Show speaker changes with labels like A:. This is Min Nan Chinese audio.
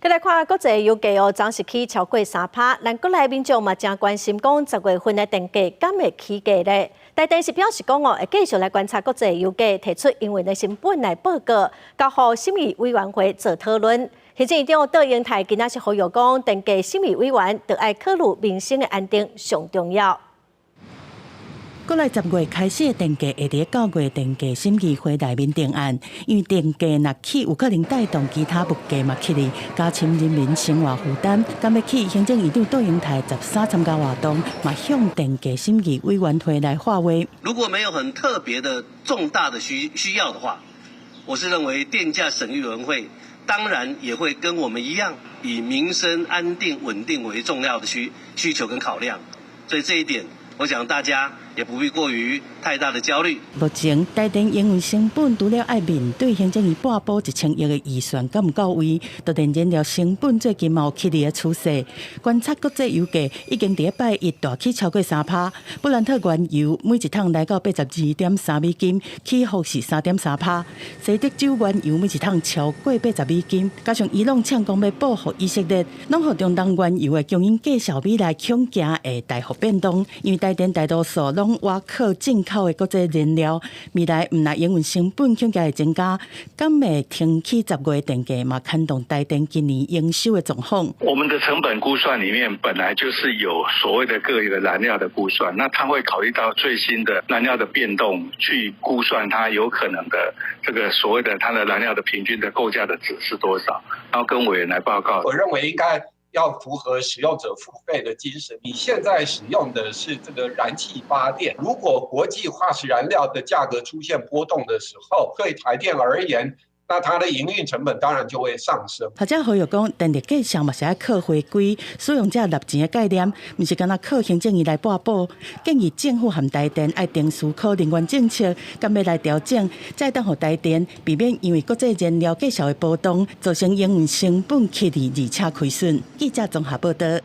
A: 再來看國際油價哦，昨昏是起超過3趴，咱國內民眾嘛誠關心，講10月份的電價敢會起價咧？台電是表示講哦，會繼續來觀察國際油價，提出營運的成本來報告，交予審議委員會做討論。行政院長卓榮泰今仔是呼籲講，電價審議委員著愛考慮民生的安定上重要。
B: 國內10月開始的電價會佇9月電價審議會內面定案，因為電價若起，有可能帶動其他物價嘛起哩，加深人民生活負擔。敢欲起，行政院長卓榮泰13參加活動，嘛向電價審議委員會來發話。
C: 如果沒有很特別的重大的需要的話，我是認為電價審議委員會當然也會跟我們一樣，以民生安定穩定為重要的需求跟考量，所以這一點，我想大家也不必過於太大的焦慮。
B: 目前台電營運成本除了愛面對行政院撥補1000億的預算敢毋到位，就連燃料成本最近嘛有起哩的趨勢。觀察國際油價已經佇拜一大起超過3趴，布蘭特原油每一桶來到82.3美金，起伏是3.3趴。西德州原油每一桶超過80美金，加上伊朗嗆講欲報復以色列，攏予中東原油的供應繼續未來恐驚會大幅變動，因為台電大多數攏倚靠進口的國際燃料，未來毋但營運成本恐驚會增加，敢會停起10月電價嘛，牽動台電今年營收的狀況。
D: 我們的成本估算裡面本來就是有所謂的各個燃料的估算，那他會考慮到最新的燃料的變動，去估算它有可能的這個所謂的它的燃料的平均的購價的值是多少，然後跟委員來報告。
E: 我認為應該要符合使用者付費的精神。你現在使用的是這個燃氣發電，如果國際化石燃料的價格出現波動的時候，對台電而言，那它的營運成本當然就會上升。
B: 學者呼籲講，電力價上嘛是愛靠回歸使用者納錢的概念，毋是干焦靠行政院來撥補。建議政府和台電愛定思考能源政策，敢欲來調整，才會當予台電避免因為國際燃料價數的波動，造成營運成本起哩，而且虧損。記者綜合報道。